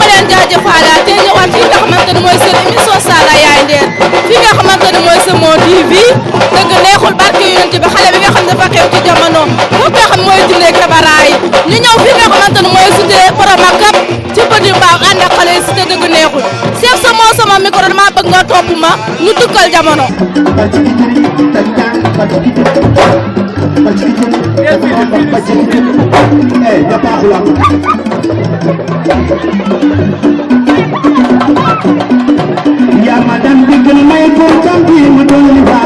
leen jaajëfalaat te ñëwaat fi nga xamante ne mooy seen émission Sala Yaay Nder fi nga xamante ne mooy Semmo TV dëgg neexul barke yonent bi xale bi nga xam ne dafa xew ci jamono foofu nga xam mooy Djiné Kabaraay ñu ñëw fi nga xamante ne mooy cité Promakap ci Petit Mbao ànd ak xale yi cité dëgg neexul Cheikh sama micro dama bëgg nga topp ma ñu tukkal jamono. Ya madam digel may ko tambi ma doli ba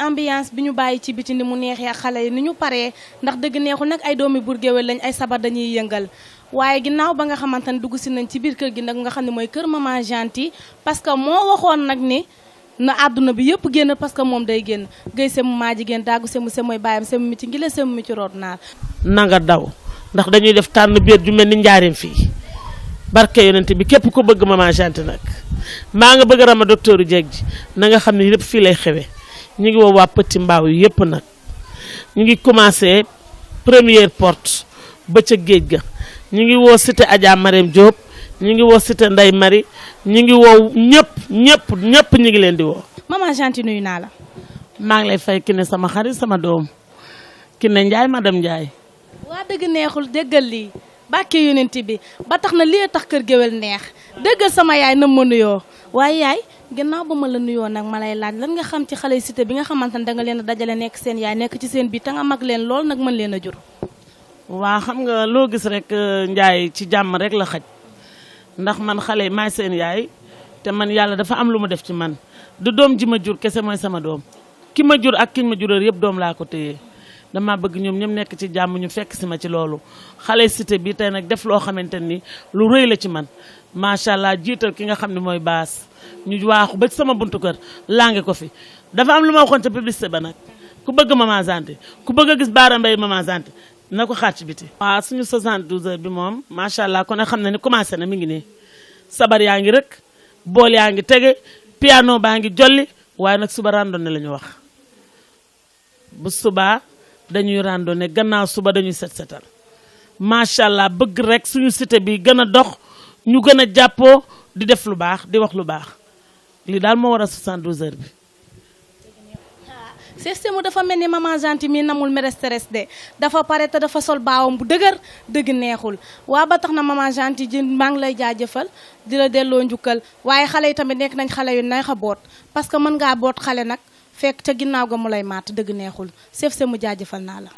ambiance bi ñu bàyyi ci biti ni mu neexee xale yi ni ñu paree ndax dëgg neexul nag ay doomi Bour Gueweul lañ ay sabar dañuy yëngal waaye ginnaaw ba nga xamante ne dugg si nañ ci biir kër gi nag nga xam ne mooy kër maman Gentille parce que moo waxoon nag ni na àdduna bi yëpp génn parce que moom day génn gay semu maa jigéen daagu semu sem mooy bàyyam semu mi ci ngile semu mi ci root naar nanga daw ndax dañuy def tànn biir ju mel ni njaarim fii barke yonent bi képp ko bëgg maman Gentille nag maa nga bëgg rama docteur jeeg ji na nga xam ne lépp fii lay xewe ñu ngi woo waa Petit Mbao yi yëpp nag ñu ngi commencé première porte ba ca géej ga ñu ngi woo cité Adja Marème Diop ñu ngi woo cité Ndeye Marie ñu ngi woo ñëpp ñu ngi leen di woo. maman Gentille nuyu naa la. maa ngi lay fay ki ne sama xarit sama doom ki ne Ndiaye madame Ndiaye. waa dëgg neexul déggal lii bàkke yonent bi ba tax na lii tax kër géwél neex déggal sama yaay na ma nuyoo waaye yaay. gannaaw ba ma la nuyoo nag ma lay laaj lan nga xam ci xale cité bi nga xamante ne danga leen a dajale nekk seen yaay nekk ci seen biir te nga mag leen lool nag mën leen a jur. waa xam nga loo gis rek Ndiaye ci jàmm rek la xaj ndax man xale yi maay seen yaay te man yàlla dafa am lu mu def ci man du doom ji ma jur kese mooy sama doom ki ma jur ak kiñ ma jural yëpp doom laa ko téye dama bëgg ñoom ñoom nekk ci jàmm ñu fekk si ma ci loolu xale cité bi tey nag def loo xamante ni lu rëy la ci man macha allah jiital ki nga xam ne mooy baas. ñu waaxu ba ci sama buntu kër laange ko fi dafa am lu ma waxoon ca publicité ba nag ku bëgg maman Gentille ku bëgg a gis Baara Mbaye maman Gentille na ko xaar ci biti. waaw suñu 72 heures bi moom macha allah kon xam na ni commencé na mi ngi nii sabar yaa ngi rek bool yaa ngi tege piano baa ngi jolli waaye nag suba randonnée la ñu wax bu subaa dañuy randonnée gannaaw suba dañuy set setal macha allah bëgg rek suñu cité bi gën a dox ñu gën a jàppoo di def lu baax di wax lu baax. lii daal moo war a 72 heures bi. système dafa mel ni maman Gentille mi namul mere stress de dafa pare te dafa sol baawam bu dëgër dëgg neexul waa ba tax na maman Gentille ji maa ngi lay jaajëfal di la delloo njukkal waaye xale yi tamit nekk nañ xale yu neex a boot parce que mën ngaa boot xale nag fekk ca ginnaaw ga mu lay matt dëgg neexul système mu jaajëfal naa la.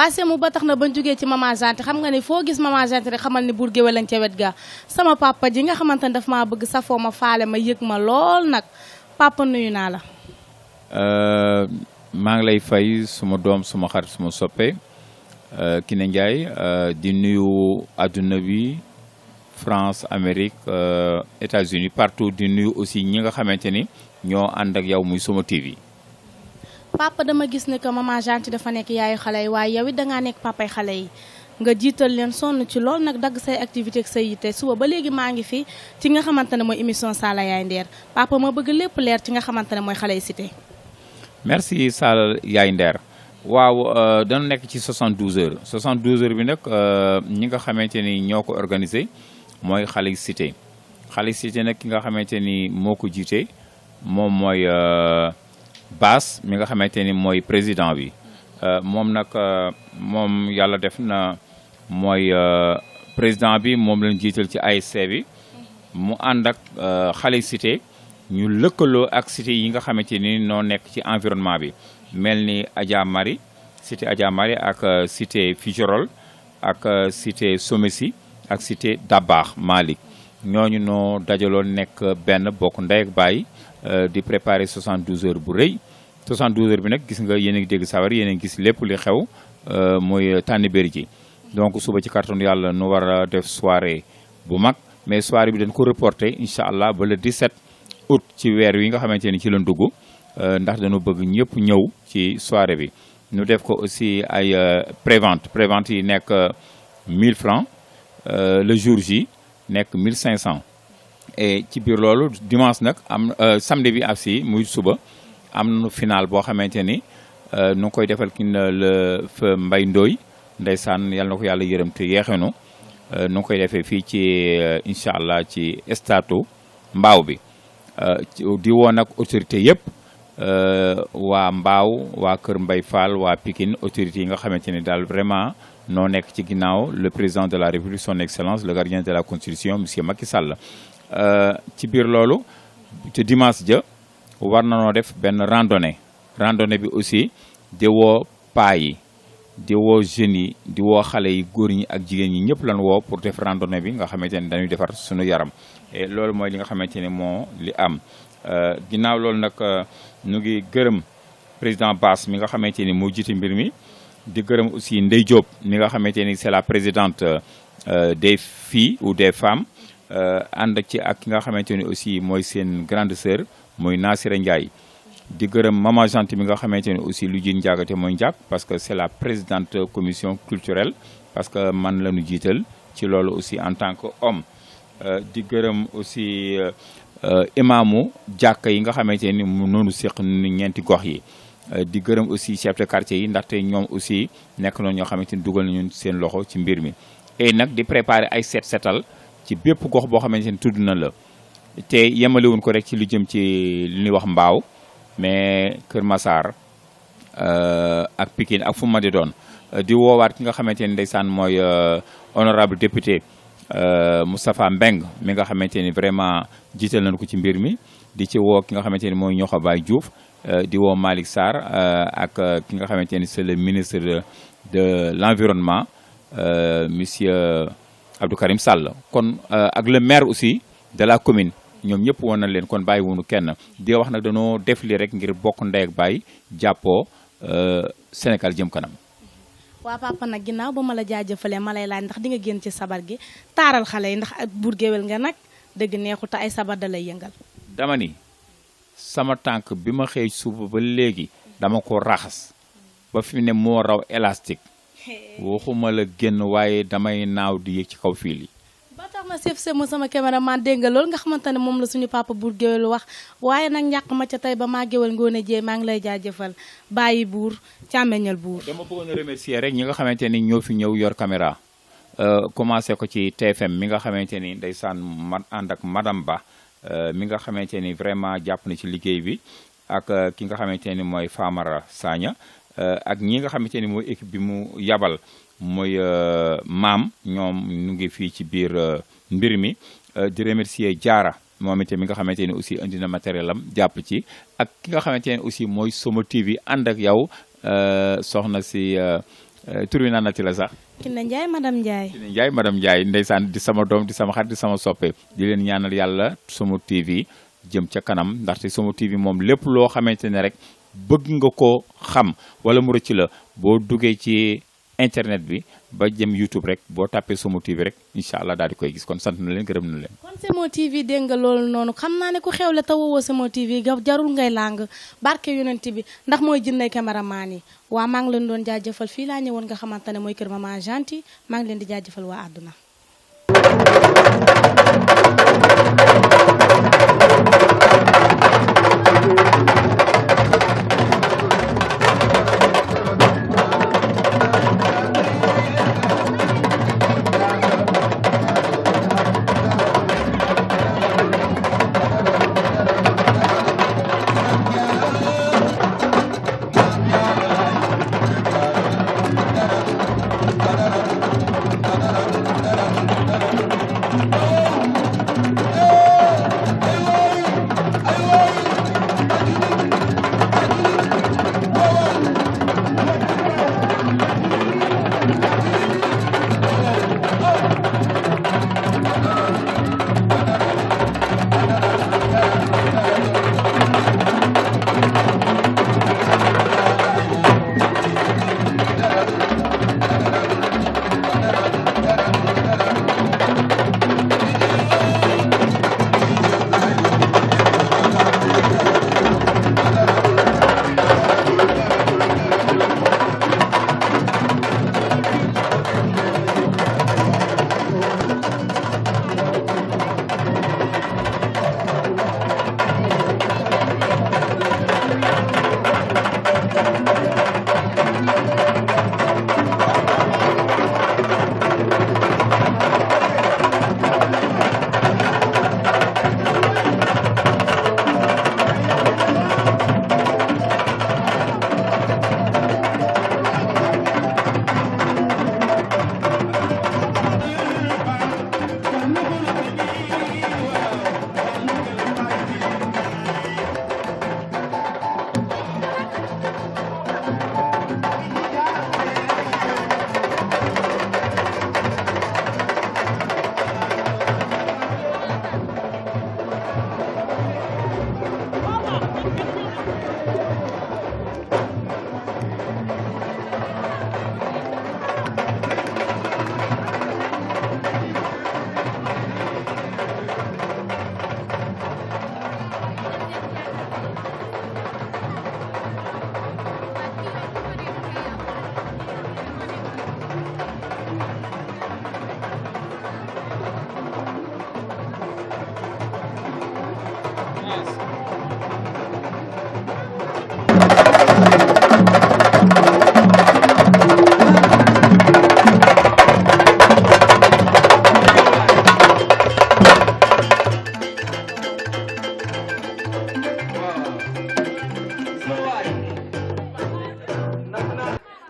waa Sémou ba tax na bañ jógee ci maman Janté xam nga ni foo gis maman Janté rek xamal ni buur géwél lañ ca wet ga sama papa ji nga xamante ne daf maa bëgg safoo ma faale ma yëg ma lool nag papa nuyu naa la. maa ngi lay fay suma doom suma xarit suma soppe Kiné Ndiaye di nuyu adduna bi France Amérique États-Unis partout di nuyu aussi ñi nga xamante ni ñoo ànd ak yow muy Suma TV. papa dama gis ne que maman Janté dafa nekk yaayu xale yi waaye yow it dangaa nekk papay xale yi nga jiital leen sonn ci lool nag dagg say activité ak say yitte suba ba léegi maa ngi fi ci nga xamante ne mooy émission Sala Yaay Nder papa ma bëgg lépp leer ci nga xamante ne mooy xale yi cité. merci Sala Yaay Nder waaw dana nekk ci 72 heures 72 heures bi nag ñi nga xamante ni ñoo ko organisé mooy xale yi cité nag ki nga xamante ni moo ko jiite moom mooy Bass mi nga xamante ni mooy président bi moom nag moom yàlla def na mooy président bi moom lañ jiital ci ASC bi mu ànd ak xale yi cité ñu lëkkaloo ak cité yi nga xamante ni noo nekk ci environnement bi mel ni Adja Marie cité Adja Marie ak cité Fijorol ak cité Somessi ak cité Dabaax Malick ñooñu noo dajaloo nekk benn bokk ndey ak baay di préparer 72 heures bu rëy 72 heures bi nag gis nga yéen a ngi dégg sabar yéen a ngi gis lépp li xew mooy tànn béri ji donc suba ci carton yàlla nu war a def soirée bu mag mais soirée bi dañ ko reporté incha allah ba le 17 août ci weer wi nga xamante ni ci lañ dugg ndax dañu bëgg ñëpp ñëw ci soirée bi ñu def ko aussi ay prévente yi nekk 1000 francs le jour J nekk 1500 et ci biir loolu dimanche nag am samedi bi aussi muy suba am nañu final boo xamante ni nu ngi koy defal ki le fa Mbay Ndooy ndeysaan yàlla na ko yàlla yërëm te yeexenu nu ngi koy defee fii ci incha allah ci statu Mbaaw bi di woon nag autorité yëpp waa Mbaaw waa Kër Mbay Fall waa Pikine autorités yi nga xamante ni daal vraiment noo nekk ci ginnaaw le président de la République son excellence le gardien de la constitution monsieur Macky Sall ci biir loolu te dimanche ja war na noo def benn randonnée bi aussi di woo paa yi di woo jeunes yi di woo xale yi góor ñi ak jigéen ñi ñëpp lan woo pour def randonnée bi nga xamante ni dañuy defar suñu yaram et loolu mooy li nga xamante ni moo li am ginnaaw loolu nag ñu ngi gërëm président Bass mi nga xamante ni moo jiite mbir mi di gërëm aussi Ndey Diop mi nga xamante ni c'est la présidente des filles ou des femmes ànd ci ak ki nga xamante ni aussi mooy seen grande sœur mooy Nassira Ndiaye di gërëm maman Janté mi nga xamante ni aussi lu jiin njaagate mooy njaag parce que c'est la présidente commission culturelle parce que man la ñu jiital ci loolu aussi en tant que homme di gërëm aussi imaamu jàkka yi nga xamante ni mu noonu séq ni ñeenti gox yi di gërëm aussi chef de quartier yi ndaxte ñoom aussi nekk noonu ñoo xamante ni dugal nañu seen loxo ci mbir mi et nag di préparer ay setal ci bépp gox boo xamante ni tudd na la te yemalewuñ ko rek ci lu jëm ci li ñuy wax Mbaaw mais Kër Massar ak Pikine ak fu ma di doon di woowaat ki nga xamante ni ndeysaan mooy honorable député Moustapha Mbeng mi nga xamante ni vraiment jiital nañu ko ci mbir mi di ci woo ki nga xamante ni mooy Ñoxo Baay Diouf di woo Malick Sarr ak ki nga xamante ni c'est le ministre de l'environnement monsieur Abdou Karim Sall kon ak le maire aussi de la commune ñoom ñëpp woon na leen kon bàyyi wunu kenn di wax nag dañoo def li rek ngir bokk ndey ak baay jàppoo Sénégal jëm kanam. waa papa nag ginnaaw ba ma la jaajëfalee ma lay laaj ndax di nga génn ci sabar gi taaral xale yi ndax buur géwél nga nag dëgg neexu te ay sabar da lay yëngal. dama ni sama tànk bi ma xëy suba ba léegi dama ko raxas ba fi ne moo raw élastique waxuma la génn waaye damay naaw di yéeg ci kaw fiil yi. ba tax na Chef Sémou sama caméraman dégg nga loolu nga xamante ne moom la suñu papa buur géwél wax waaye nag ñàkk ma ca tey ba maa géwél ngoone jee maa ngi lay jaajëfal bàyyi buur càmmeñal buur. dama bëggoon a remercier rek ñi nga xamante ni ñoo fi ñëw yor caméra commencé ko ci TFM mi nga xamante ni ndeysaan man ànd ak madame Ba mi nga xamante ni vraiment jàpp na ci liggéey bi ak ki nga xamante ni mooy Famara Sagna ak ñi nga xamante ni mooy équipe bi mu yabal mooy maam ñoom ñu ngi fii ci biir mbir mi di remercier Diarra moom itam mi nga xamante ni aussi indi na matériel am jàpp ci ak ki nga xamante ni aussi mooy Suma TV ànd ak yow soxna si tur wi naan ci la sax. Kiné Ndiaye madame Ndiaye. Kiné Ndiaye madame Ndiaye ndeysaan di sama doom di sama xarit di sama soppe di leen ñaanal yàlla Somo TV jëm ca kanam ndaxte Somo TV moom lépp loo xamante ne rek bëgg nga ko xam wala mu rëcc la boo duggee ci internet bi ba jëm YouTube rek boo tàppee Somo TV rek incha allah daal di koy gis kon sant na leen gërëm na leen. kon Somo TV dégg nga loolu noonu xam naa ne ku xewle te wowoo Somo TV jarul ngay làng barke yonent bi ndax mooy jëndee cameraman yi waa maa ngi leen doon jaajëfal fii laa ñëwoon nga xamante ne mooy kër Maman Gentil maa ngi leen di jaajëfal waa àdduna.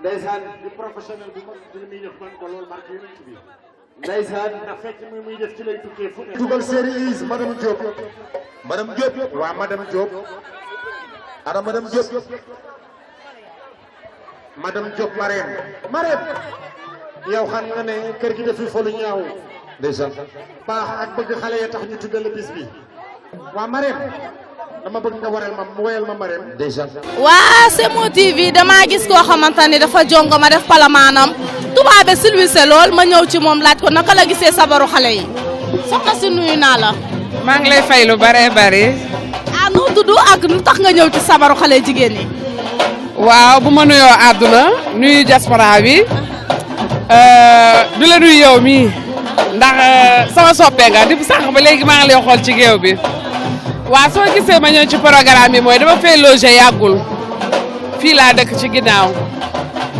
ndeysaan di professionnel bu mag di muy def man ko loolu barke yonent bi ndeysaan na fekk muy def ci lay tukkee fu ne dugal série is madame Diop waa madame Diop ana madame Diop Marème yow xam nga ne kër gi dafi folu ñaaw ndeysaan baax ak bëgg xale ya tax ñu tuddal bis bi waa Marème dama bëgg nga woyal ma Marème déjà. waa Somo TV damaa gis koo xamante ni dafa jongo ma def palamaanam tubaabe silwise lool ma ñëw ci moom laaj ko naka la gisee sabaru xale yi soxna si nuyu naa la. maa ngi lay fay lu bare bare. ah nu tudd ak lu tax nga ñëw ci sabaru xale jigéen ñi. waaw bu ma nuyoo àdduna nuyu diaspora bi du la nuyu yow mii ndax sama soppe nga depuis sànq ba léegi maa ngi lay xool ci géew bi. waaw soo gisee ma ñëw ci programme bi mooy dama fay loger yàggul fii laa dëkk ci ginnaaw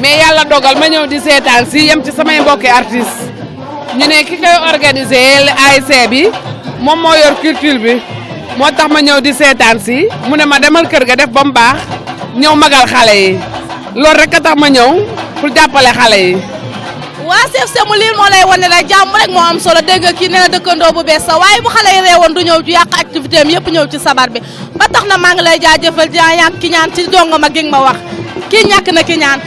mais yàlla dogal ma ñëw di seetaan si yem ci samay mbokki artiste ñu ne ki koy organiser ASC bi moom moo yor culture bi moo tax ma ñëw di seetaan si mu ne ma demal kër ga def ba mu baax ñëw magal xale yi loolu rek a tax ma ñëw pour jàppale xale yi. waa Chef Sémou lii moo lay wane rek jàmm rek moo am solo dégg nga kii nee na dëkkandoo bu bees sa waaye bu xale yi reewoon du ñëw ci yàq activité am yëpp ñëw ci sabar bi ba tax na maa ngi lay jaajëfal di ñaan ki ñaan ci jongo ma gi nga ma wax kii ñàkk na ki ñaan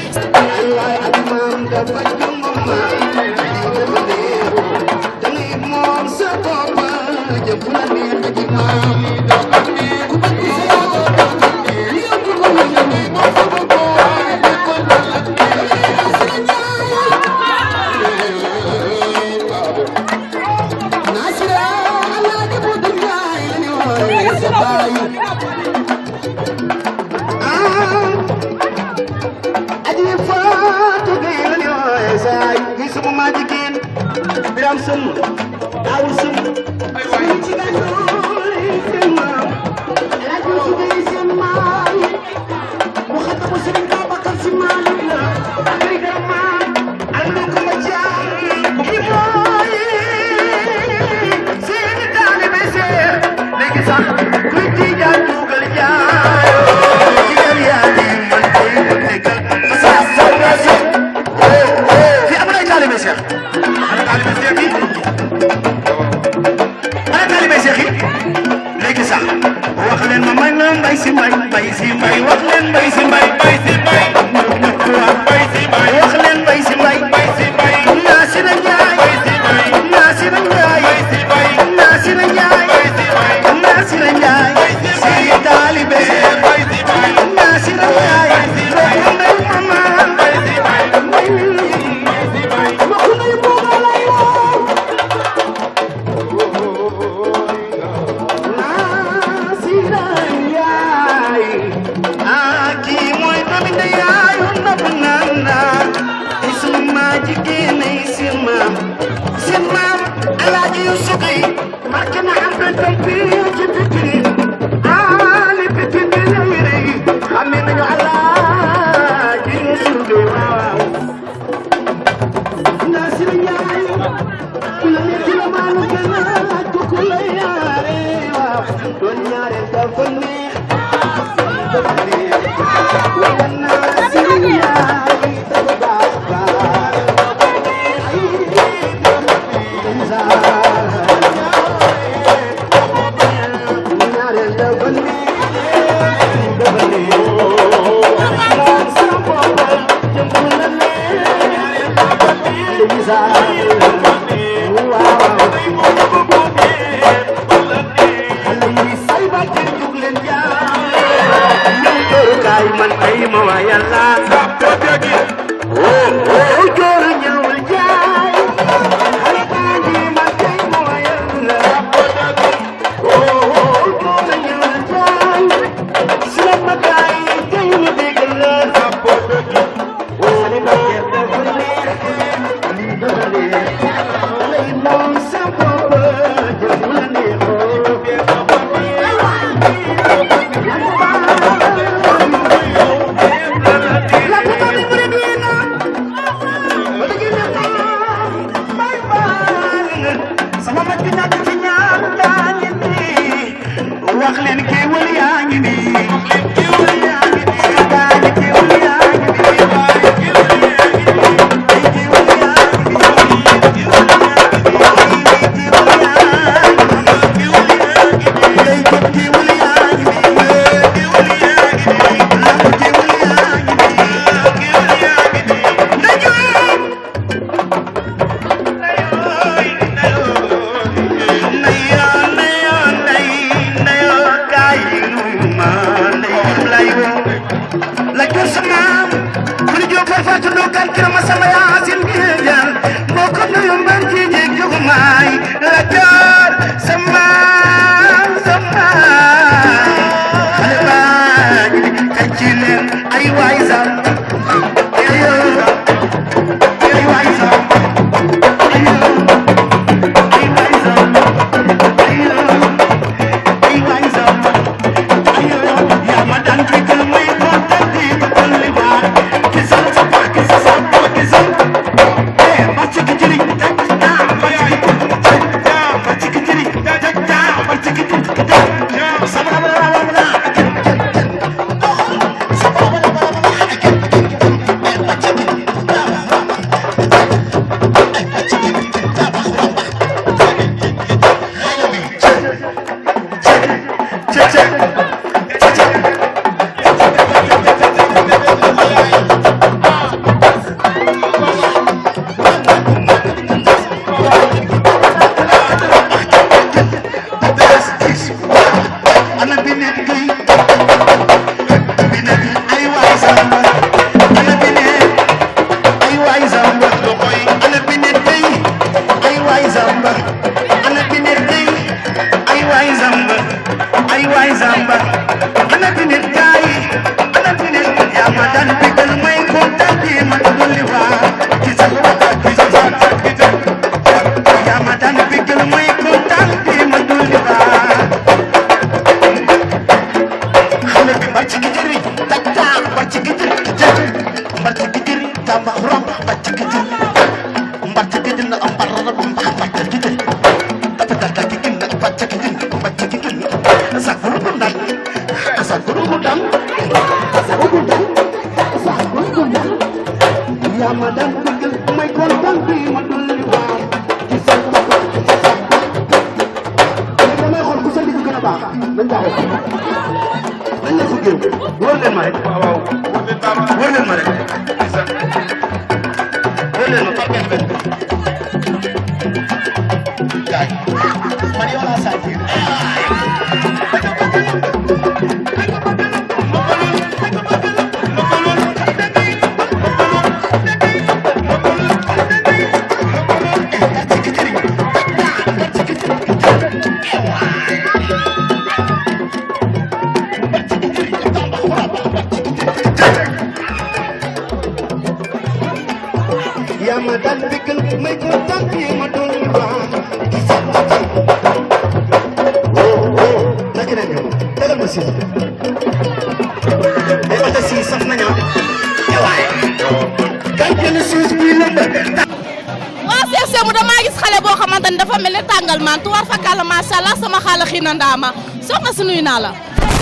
tuwar fakala macha allah sama xaala xiina ndaama soxna si nuyu naa la.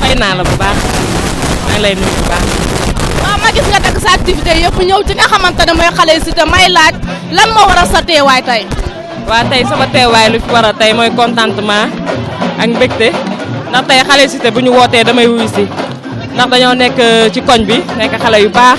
fay naa la bu baax maa ngi lay nuyu bu baax. waaw ma gis nga dagg sa activité yëpp ñëw ci nga xamante ne mooy xale yi Cité may laaj lan moo waral sa teewaay tey. waaw tey sama teewaay lu fi war a tey mooy contentement ak mbégte ndax tey xale Cité bu ñu wootee damay wuyu si ndax dañoo nekk ci koñ bi nekk xale yu baax.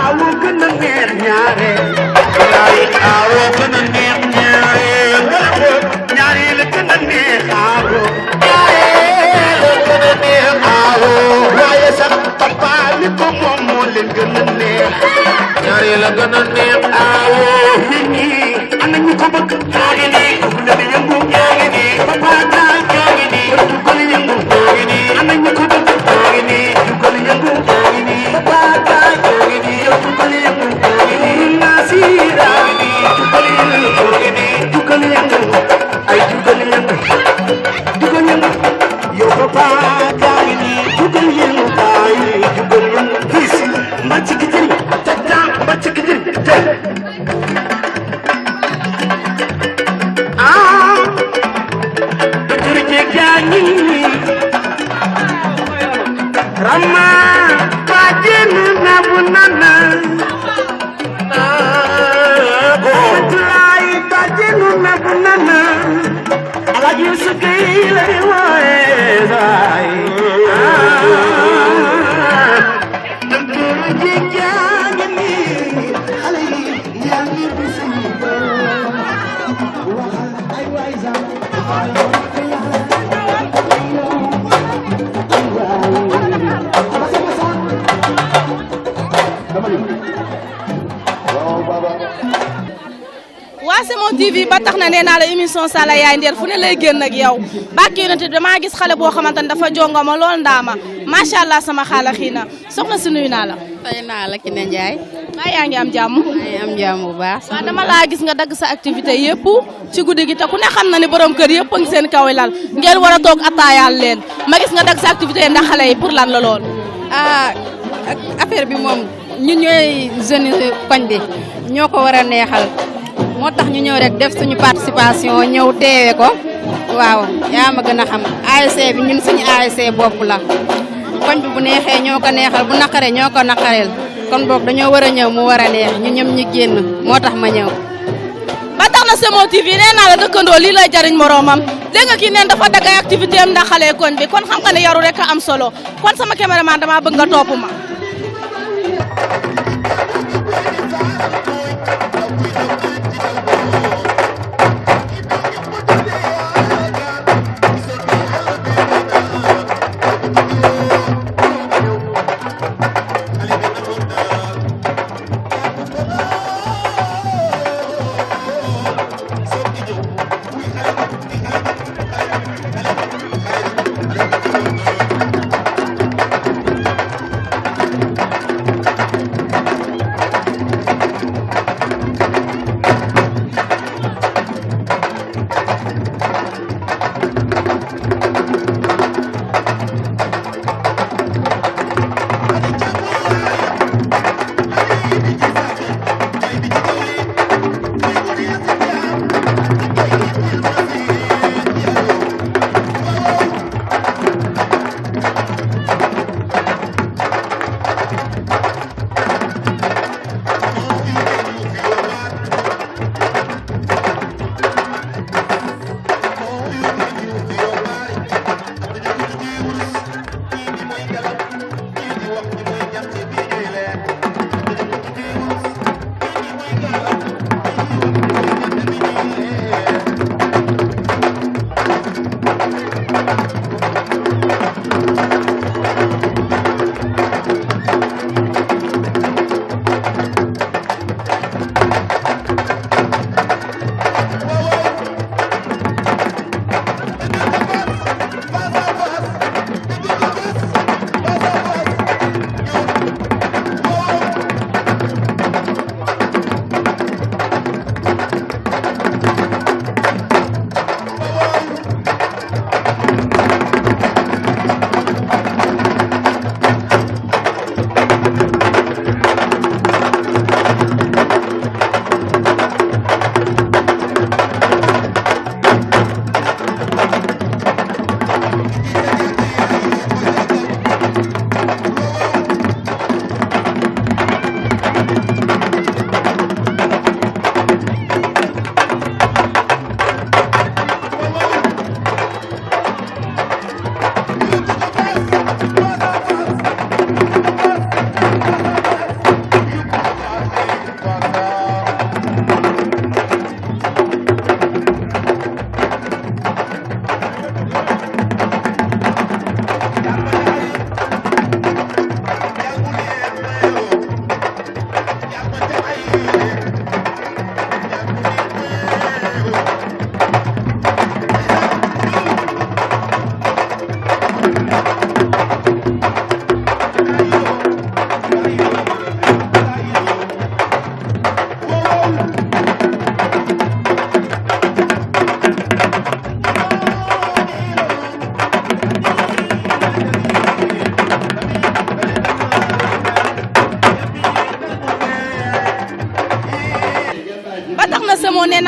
aawo gën a neex ñaare bilaay aawo gën a neex ñaare ñaareel gën a neex aawo ñaareel gën a neex aawo waaye sax papa li ko moom moo leen gën a neex ñaareel gën a neex aawo nit ñi ana ñu ko bëgg ñoo ngi nii ku ne di yëngu ñoo ngi nii papa daal ñoo ngi nii dugal yëngu ñoo ngi nii ana ñu ko bëgg ñoo ngi nii dugal yëngu ñoo ngi nii papa daal ñoo ngi nii dugal yëngu ñoo ngi nii Nasira dugal yëngu ñoo ngi nii dugal yëngu ay dugal yëngu dugal yëngu yow papa daa ngi nii dugal yëngu ay dugal yëngu gis mbàcc gi jëriñ tata mbàcc gi jëriñ Rama bajenu nabu nana Abdoulaye bajenu nabu nana Alaji sukile waezai Dukuru jajani Alayi yangi bisiba Wahal ay waiza waa Semon TV ba tax na nee naa la émission Sala Yaay Nder fu ne lay génn ak yow bàkk yonent bi damaa gis xale boo xamante ne dafa jongoma lool ndaama macha allah sama xaala xii na soxna si nuyu naa la. tey naa la Kiné Ndiaye. maa yaa ngi am jàmm. maa ngi am jàmm bu baax. waaw dama laa gis nga dagg sa activité yëpp ci guddi gi te ku ne xam na ni borom kër yëpp a ngi seen kaw lal ngeen war a toog attaayaal leen ma gis nga dagg sa activité yi ndax xale yi pour lan la lool. ah affaire bi moom ñun ñooy jeunes koñ bi ñoo ko war a neexal moo tax ñu ñëw rek def suñu participation ñëw teewe ko waaw yaa ma gën a xam ASC bi ñun suñu ASC bopp la koñ bi bu neexee ñoo ko neexal bu naqaree ñoo ko naqareel kon boog dañoo war a ñëw mu war a neex ñu ñëm ñu génn moo tax ma ñëw. ba tax na Semon TV nee naa la dëkkandoo lii lay jariñ moroomam dégg nga kii neen dafa dagg ay activité am ndax xale koñ bi kon xam nga ne yaru rek a am solo kon sama caméraman dama bëgg nga topp ma.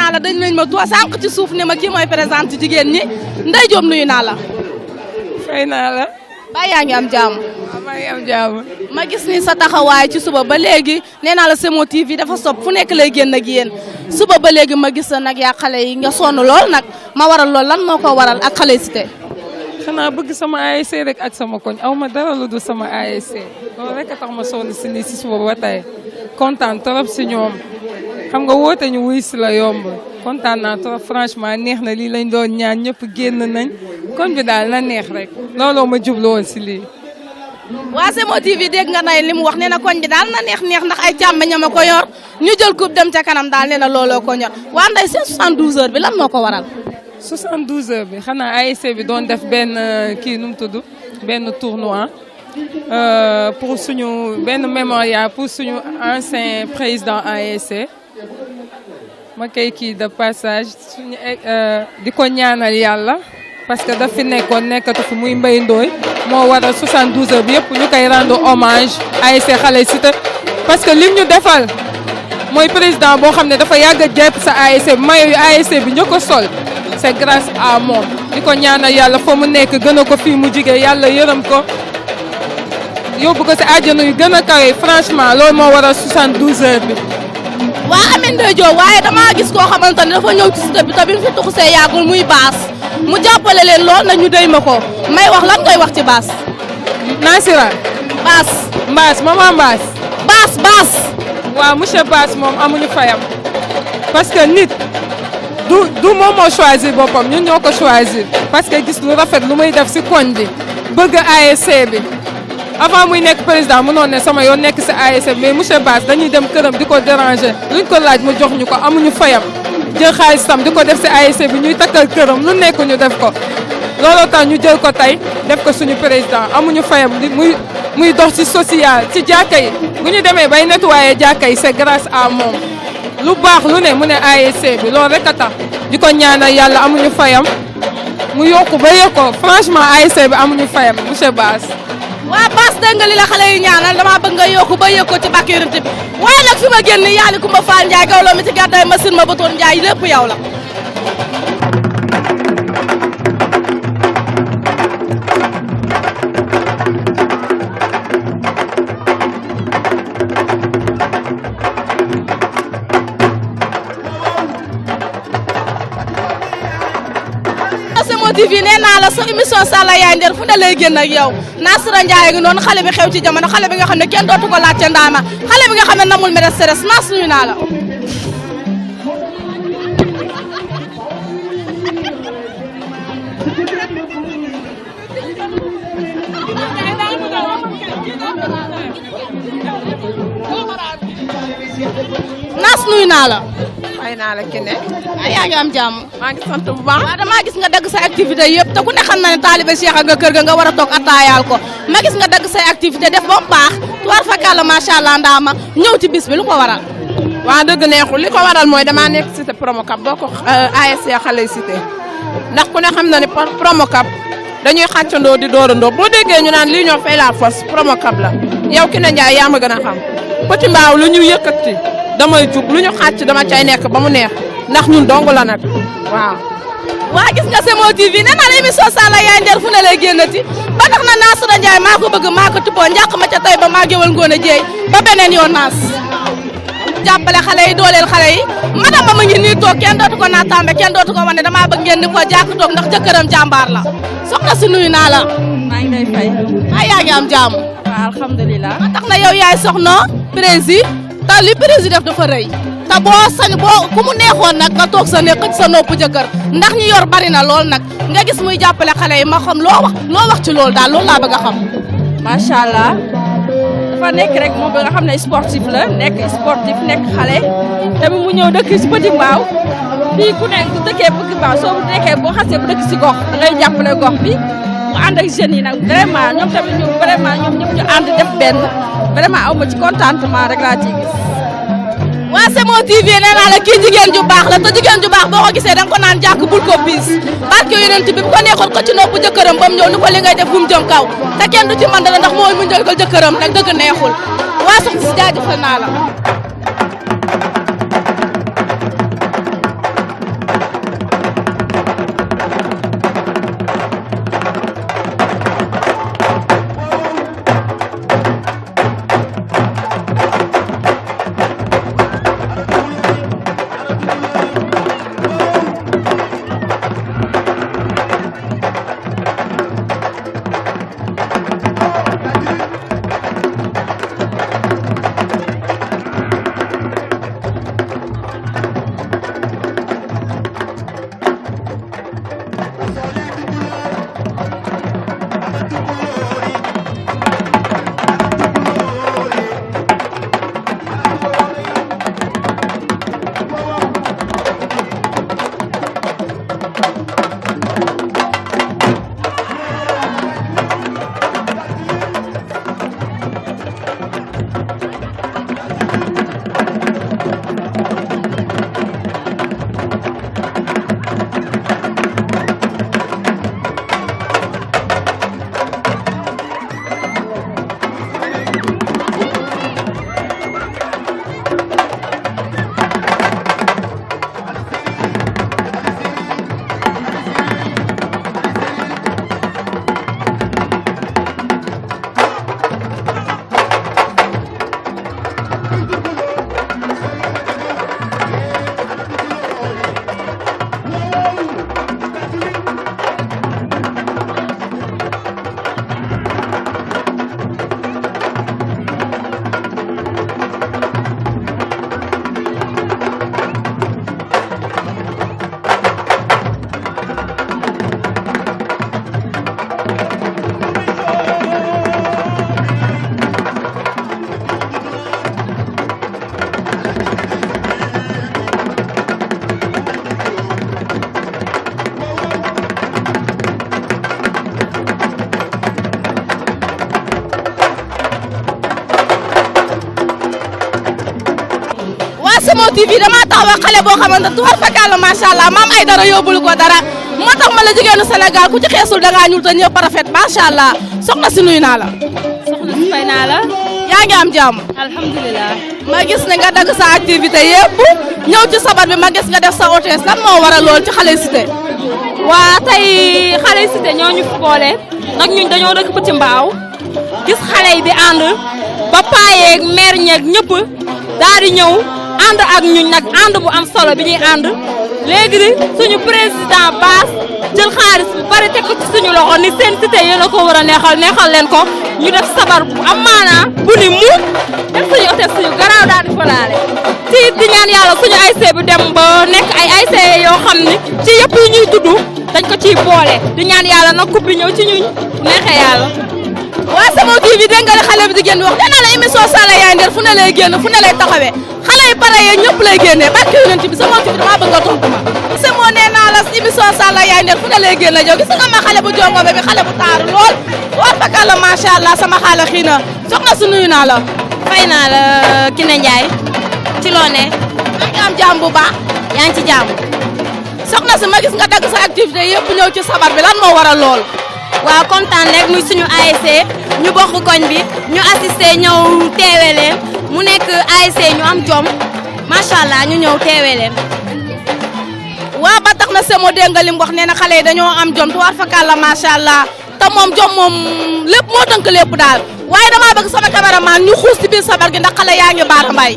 naa la dañ lañ ma tuwa sànq ci suuf ne ma kii mooy présente jigéen ñi Ndeye Diop nuyu naa la. fay naa la. ba yaa ngi am jàmm. waaw maa ngi am jàmm. ma gis ni sa taxawaay ci suba ba léegi nee naa la Semo TV dafa sob fu nekk lay génn ak yéen suba ba léegi ma gis nag yaa xale yi nga sonn lool nag ma waral lool lan moo ko waral ak xale Cité. xanaa bëgg sama ASC rek ak sama koñ aw ma dara lu dul sama ASC loolu rek a tax ma sonn si lii si suba ba tey kontaan trop si ñoom xam nga woote ñu wuy si la yomb kontaan naa trop franchement neex na lii lañ doon ñaan ñëpp génn nañ koñ bi daal na neex rek looloo ma jublu woon si lii. waa Semo TV dégg nga nay li mu wax nee na koñ bi daal na neex ndax ay càmmeñam a ko yor ñu jël coupe dem ca kanam daal nee na looloo ko ñor waa Ndeye seen 72 heures bi lan moo ko waral. 72 heures bi xanaa ASC bi doon def benn kii nu mu tudd benn tournoi pour suñu benn mémorial pour suñu ancien président ASC ma koy kii de passage suñu di ko ñaanal yàlla parce que daf fi nekkoon nekkatu fi muy Mbaye Ndoye moo waral 72 heures bi yëpp ñu koy rendre hommage ASC Xale Cité parce que lim ñu defal mooy président boo xam ne dafa yàgg a jàpp sa ASC bi mayo yu ASC bi ñu ko sol c'est grâce à moom di ko ñaanal yàlla fa mu nekk gën a ko fii mu jigee yàlla yërëm ko yóbbu ko si àjjana yu gën a kawe franchement loolu moo waral 72 heures bi. waa Amine Ndeye Diop waaye damaa gis koo xamante ne dafa ñëw ci Cité bi tamit fi tuxusee yàggul muy baas mu jàppale leen lool na ñu déy ma ko may wax lan ngay wax ci baas. Nasira. baas. Mbaas maman Mbaas. baas. waaw monsieur Baas moom amuñu fayam parce que nit. du moom moo choisir boppam ñun ñoo ko choisir parce que gis lu rafet lu muy def si koñ bi bëgg ASC bi avant muy nekk président mënoon ne sama yoon nekk si ASC bi mais monsieur Bass dañuy dem këram di ko déranger luñ ko laaj mu jox ñu ko amuñu fayam jël xaalisam di ko def si ASC bi ñuy takkal këram lu nekk ñu def ko looloo tax ñu jël ko tey def ko suñu président amuñu fayam muy dox ci social ci jàkka yi bu ñu demee bay nettoyer jàkka yi c'est grâce à moom lu baax lu ne mu ne ASC bi loolu rek a tax di ko ñaanal yàlla amuñu fayam mu yokku ba yëg ko franchement ASC bi amuñu fayam monsieur Bass. waa Bass dégg nga li la xale yi ñaanal dama bëgg nga yokku ba yëg ko ci bàkk yonent bi waaye nag fi ma génn yàlla Kumba Fall Ndiaye gawloo mi ci gàddaay machine ma batoon Ndiaye lépp yow la. Semo TV nee naa la sa émission Salla Yaay Nder fu ne lay génn ak yow Nasira Ndiaye ngi noonu xale bi xew ci jamono xale bi nga xam ne kenn dootu ko laajte ndaama xale bi nga xam ne namul mere stress Nas nuyu naa la. Nas nuyu naa la. fay naa la Kine. yaa ngi am jàmm. maa ngi sant bu baax. waaw damaa gis nga dagg say activité yëpp te ku ne xam na ne taalibe Cheikh nga kër ga nga war a toog attaayaal ko ma gis nga dagg say activité def ba mu baax tuwaar fakkaala macha allah ndaama ñëw ci bis bi lu ko waral. waa dëgg neexul li ko waral mooy damaa nekk Cité Promocap boo ko ASC Xale Cité ndax ku ne xam na ne Promocap dañuy xàccandoo di doorandoo boo déggee ñu naan l'union fait la force Promocap la yow Kine Ndiaye yaa ma gën a xam Petit Mbaaw lu ñu yëkkati damay jug lu ñu xàcc dama cay nekk ba mu neex ndax ñun dong la nag waaw. waa gis nga Semo TV nee naa la émission Salla Yaay Nder fu ne lay génnati ba tax na Nasira Ndiaye maa ko bëgg maa ko tippoo njàq ma ca tey ba maa géwal ngoone jeey ba beneen yoon naas jàppale xale yi dooleel xale yi madame ma ngi nii toog kenn dootu ko naataambe kenn dootu ko wane damaa bëgg ngeen di ko jàkk toog ndax jëkkëram jàmbaar la soxna si nuyu naa la. maa ngi lay fay. yaa ngi am jàmm. waaw alhamdulilah. ba tax na yow yaay soxna prési te li prési def dafa rëy te boo ku mu neexoon nag nga toog sa nekk sa nopp jëkkër ndax ñi yor bari na lool nag nga gis muy jàppale xale yi ma xam loo wax ci loolu daal loolu laa bëgg a xam. macha allah dafa nekk rek moom ba nga xam ne sportif la nekk sportif nekk xale tamit mu ñëw dëkk si Petit Mbaaw fii ku nekk bu dëkkee Petit Mbaaw soo bu nekkee boo xasee bu dëkk si gox da ngay jàppale gox bi mu ànd ak jeunes yi nag vraiment ñoom tamit ñu vraiment ñoom ñëpp ñu ànd def benn vraiment aw ma ci contentement rek laa ciy gis. waa Semo TV nee naa la kii jigéen ju baax la te jigéen ju baax boo ko gisee da nga ko naan jàkk bul ko piis barke yonent bi bu ko neexoon ko ci nopp jëkkëram ba mu ñëw ni ko li ngay def bu mu jëm kaw te kenn du ci mën dara ndax mooy mu njël ko jëkkëram nag dëgg neexul waa soxna si jaajëfal naa la. Samo TV damaa taxaw ak xale boo xamante tuwar fakkaala macha allah maam ay dara yóbbul ko dara moo tax ma la jigéenu Sénégal ku ci xeesul da ngaa ñuul te ñëpp rafet macha allah soxna si nuyu naa la. soxna si fay naa la. yaa ngi am jàmm. alhamdulilah. ma gis ne nga dagg sa activité yëpp ñëw ci sabar bi ma gis nga def sa hôtesse lan moo waral lool ci xale cité. waa tey xale cité ñoo ñu boole nag ñun dañoo dëkk Petit Mbaaw gis xale yi di ànd ba paayeeg mère ñeeg ñëpp daal di ñëw ànd ak ñun nag ànd bu am solo bi ñuy ànd léegi di suñu président Bass jël xaalis bu bari teg ko ci suñu loxo ni seen cité yéen a ko war a neexal leen ko ñu def sabar bu am maanaa bu ni mu def suñu hôtesse suñu garaaw daal di falaale ci di ñaan yàlla suñu ASC bi dem ba nekk ay ASC yoo xam ni ci yëpp yi ñuy tudd dañ ko ciy boole di ñaan yàlla nag coupe bi ñëw ci ñun neexee yàlla. waa Samo TV dégg nga xale bi di génn wax nee naa la émission Sala Yaay Nder fu ne lay génn fu ne lay taxawee xale yi pare yee ñëpp lay génnee barke yonent bi Samo TV damaa bëgg a tontu ma. Samo nee naa la émission Sala Yaay Nder fu ne lay génn jow gis nga ma xale bu jongo bi xale bu taaru lool war fakal la macha allah sama xaala xii na soxna si nuyu naa la. fay naa la Kine Ndiaye ci loo ne. yaa ngi am jàmm bu baax. yaa ngi ci jàmm. soxna si ma gis nga dagg sa activité yëpp ñëw ci sabar bi lan moo waral lool. waaw kontaan rek muy suñu ASC ñu bokk koñ bi ñu assisté ñëw teewe leen mu nekk ASC ñu am jom macha allah ñu ñëw teewe leen. waaw ba tax na Samo dégg nga li mu wax nee na xale yi dañoo am jom te war fakal la macha allah te moom jom moom lépp moo tënk lépp daal waaye damaa bëgg sama cameraman ñu xuus ci biir sabar gi ndax xale yaa ngi baara mbay.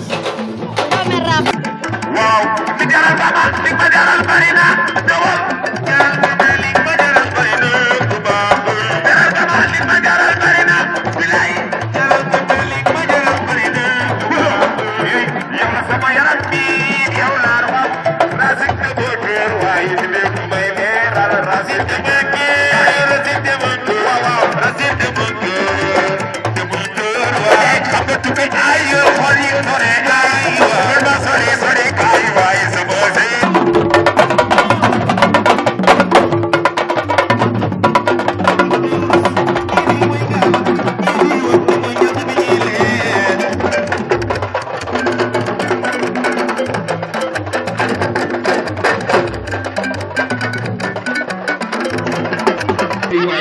waaw li jaral baba li ma jaral bari na dogal jaral baba li ma jaral bari na bu baax jaral baba li ma jaral bari na bilaay jaral baba li ma jaral bari na yow na sama yaram bi yow laa wax rasik de boteur waaye di leen may leeral rasik de boteur rasik de boteur waaw rasik de boteur waaye xam nga tukki ay xol yi sore ay ma sore sore kay waaye sa boose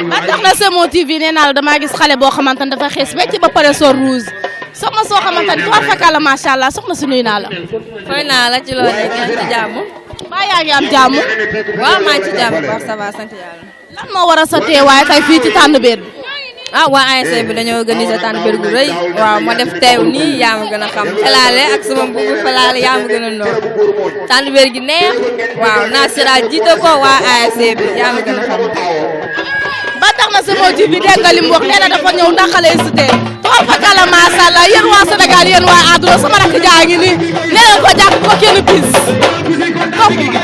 ba tax na Samo TV nee naa la damaa gis xale boo xamante ne dafa xees becc ba pare soo rouge soxna soo xamante ne tuwaat fakal la macha allah soxna si nuyu naa la. fay naa la ci loo nekk yaa ngi ci jàmm. mbaa yaa ngi am jàmm. waaw maa ngi ci jàmm baax ça va sant yàlla. lan moo waral sa teewaay tey fii ci tànn beer bi. ah waa ASC bi dañoo organiser tànn beer gu rëy waaw ma def teew nii yaa ma gën a xam felaale ak sama mbubu felaale yaa ma gën a noor tànn beer gi neex waaw Nasira jiite ko waa ASC bi yaa ma gën a xam. ba tax na Samo TV dégg nga li mu wax nee na dafa ñëw ndax xale yi cité tool fa kala macha allah yéen waa Sénégal yéen waa àdduna sama rakk jaa ngi nii nee leen ko jàpp ko kenn bis topp ma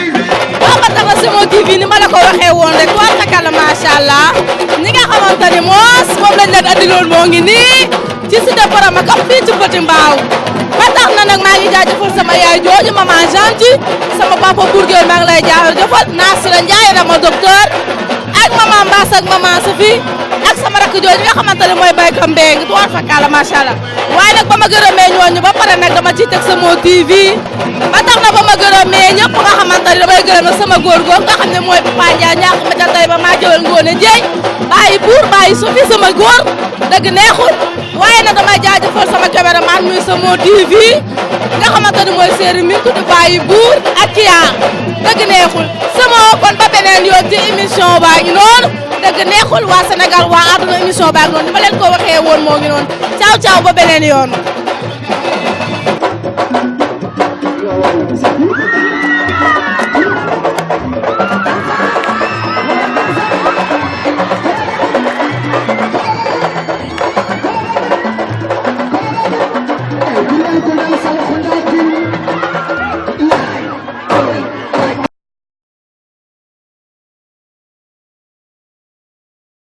waaw ba tax na Samo TV ni ma la ko waxee woon rek tool fa kala macha allah ñi nga xamante ni moom lañ leen andiloon moo ngi nii ci cité Promocapp fii ci Petit Mbaaw ba tax na nag maa ngi jaajëfal sama yaay jooju maman Gentil sama papa Bourguel maa ngi lay jaajëfal Nasira Ndiaye Rama docteur ak maman Mbass ak maman Sophie ak sama rakk jooju nga xamante ne mooy béykat mbéy mi tuwaat fakkaala macha allah waaye nag ba ma gërëmee ñooñu ba pare nag dama ciy teg Samo TV ba tax na ba ma gërëmee ñëpp nga xamante ne damay gërëm nag sama góor googu nga xam ne mooy Papa Ndiaye ñaax ma ca tey ba maa jëwal ngoone Ndiaye bàyyi buur bàyyi Sophie sama góor dëgg neexul waaye nag damay jaajëfal sama caméraman muy Samo TV nga xamante ne mooy séeri mi tudd bàyyi buur ak Kia dëgg neexul Samo kon ba beneen yoon ci émission baa ngi noonu dëgg neexul waa Sénégal waa àdduna émission baa ngi noonu ni ma leen ko waxee woon moo ngi noonu ciao ciao ba beneen yoon